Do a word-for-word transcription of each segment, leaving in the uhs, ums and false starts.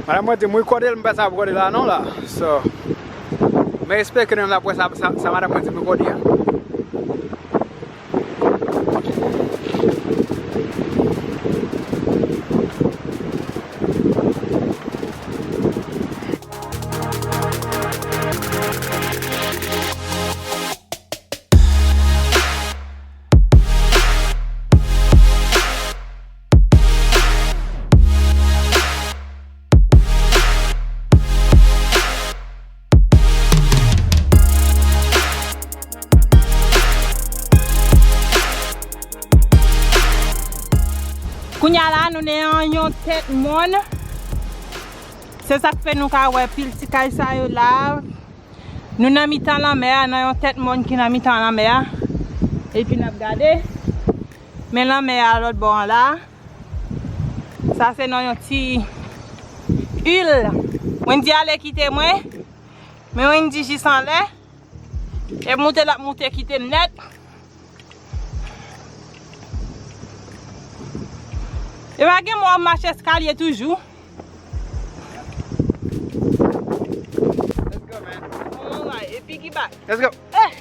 Madanm mwen di m rekòde l, m pa sa rekòde la non la. So, mwen espere ke nou menm n ap wè sa, sa, sa madanm mwen di m rekòde a. Kounye a la, nou nan yon tèt mòn. Se sa k fè nou ka wè pil ti kay sa yo la. Nou nan mitan lanmè a, nan yon tèt mòn ki nan mitan lanmè a. Epi n ap gade. Men lanmè a lòt bò an la. Sa se nan yon ti il. Wendy ale kite mwen. Men Wendy jis anlè. E moute l ap moute kite m nèt. E pa gen mò mache eskalye toujou. Let's go, man. Alright, e piggy back. Let's go. Eh!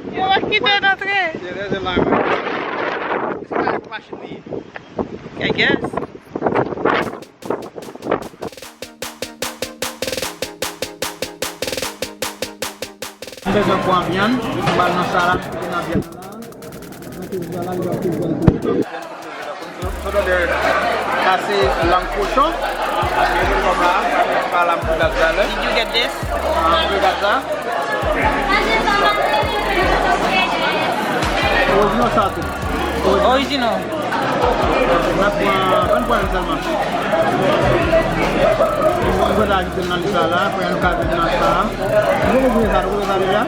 Yo pa kite n antre. Yeah, there's a line right there. It's kind of crushing me. I guess. M bezwen pran vyann, m al nan salad, m nan vyann nan. Sa se lang kochon. Kòm la, pa lang pou gad sa la. Did you get this? Ah, pou gad sa. Orijinal sa tou. Orijinal. N ap pran, ann pran sèlman. Mwen pral ajoute nan lis la, apre nou ka vin nan sa. Nou konn sa, nou konn sa deja.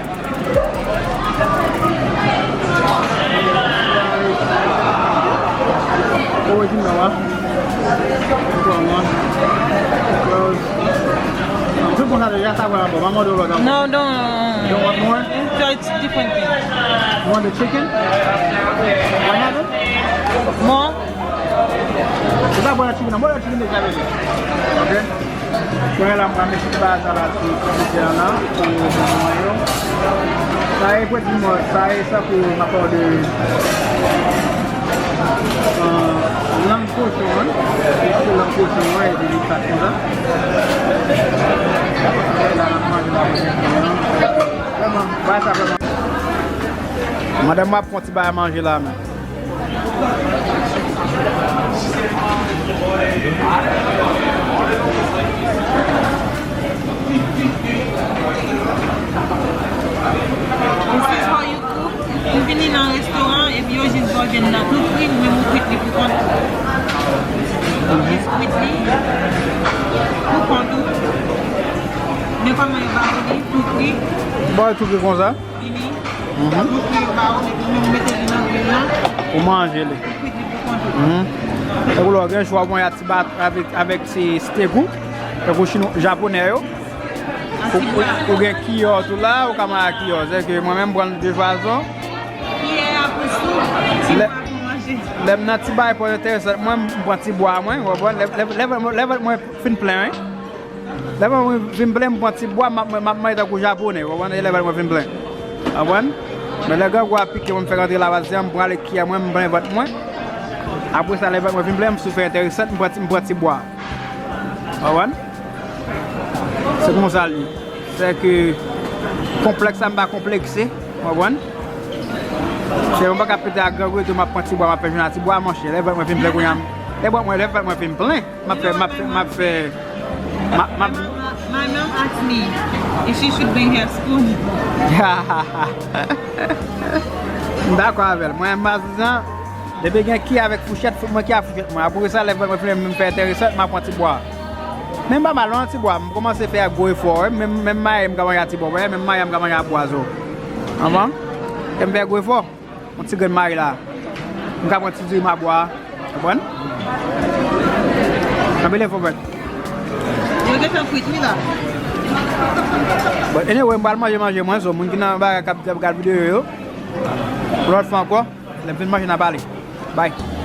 Orijinal, wi. Close. Tout bon sa deja, sa vrèman bon. Mwen mande w lòt ankò. No, don't. You don't want more? Try different thing. You want the chicken? What happened? More? Se pa bò chicken, non. Bò chicken deja, bebe. Ok. Kounye a la, m pral mete ti bagay sa la sou frigidaire la pou mwen yo. Sa e pwenti mò, sa e sa pou m ap fè de, euh, lang kochon an. Se lang kochon an, epi li fèt konsa. La, n ap manje la pou mwen. Vrèman, bagay sa vrèman. Madanm mwen ap fè yon ti bagay manje la, men. This is how you cook. Ou vini nan restoran, epi yo jis ba w vyann nan tou fri, ou menm ou kwit li pou kont ou. Ou jis kwit li pou kont ou. Men kòman yo ba ou li, tou fri. Ba w tou fri konsa? Vini. Mhm. Tout fri yo ba ou, epi ou menm ou mete li nan gril lan. Ou manje li. Ou kwit li pou kont ou. Mhm. Epi lè w gen chwa, w manje ti bat avèk, avèk ti steak ou. Tankou chinwa, japonè yo. Ou, ou, ou gen kiyò tou la, ou ka manje ak kiyò. Se ke mwen menm, m pran de fason. Kiyè a pou soup, ti bwa pou manje. Lè m nan ti bagay pòz enteresan, mwen, m pran ti bwa mwen, ou konprann? Lè, lè, lè, lè vant mwen fin plen, wi. Lè vant mwen fin plen, m pran ti bwa, m ap, m ap manje tankou japonè, ou konprann? E lè vant mwen fin plen. Konprann? Men lè grangou a pike mwen, m fèk antre lavazyan, m prale kiyè mwen, m plen vant mwen. Apre sa, lè vant mwen fin plen, m souf enteresan, m pran ti, m pran ti bwa. Konprann? Se konsa l ye. Se ke konplèks sa, m pa konplekse, w konprann? Se mwen pa ka pete ak grangou etou, m ap pran ti bwa, m ap fè jounen a ti bwa, monchè. Lè vant mwen fin plen kounye a, lè vant mwen, lè vant mwen fin plen, m ap fè, m ap fè, m ap fè, m ap, m ap, My mom asked me if she should bring her spoon. M dakò avè l. Mwen, m pa di sa. Depi gen ki avèk fouchèt, fò mwen ki a fouchèt mwen. Apre sa, lè mwen fin, m fè enteresan, m ap pran ti bwa. Men m pa mal non, ti bwa. M kòmanse fè gwo efò, wi. Menm, menm mayi, m ka manje a ti bwa, wi. Menm mayi, m ka manje a bwa zo. Anvan, e m fè gwo efò. Yon ti grenn mayi la. M ka pran ti diri m a bwa. Konprann? Anpil efò, frè. Yo gentan frit, wi, la. But anyway, m pral manje manje mwen, so moun ki nan bagay k ap, k ap gad videyo yo. Lòt fwa ankò, lè m fin manje, n a pale. Bye.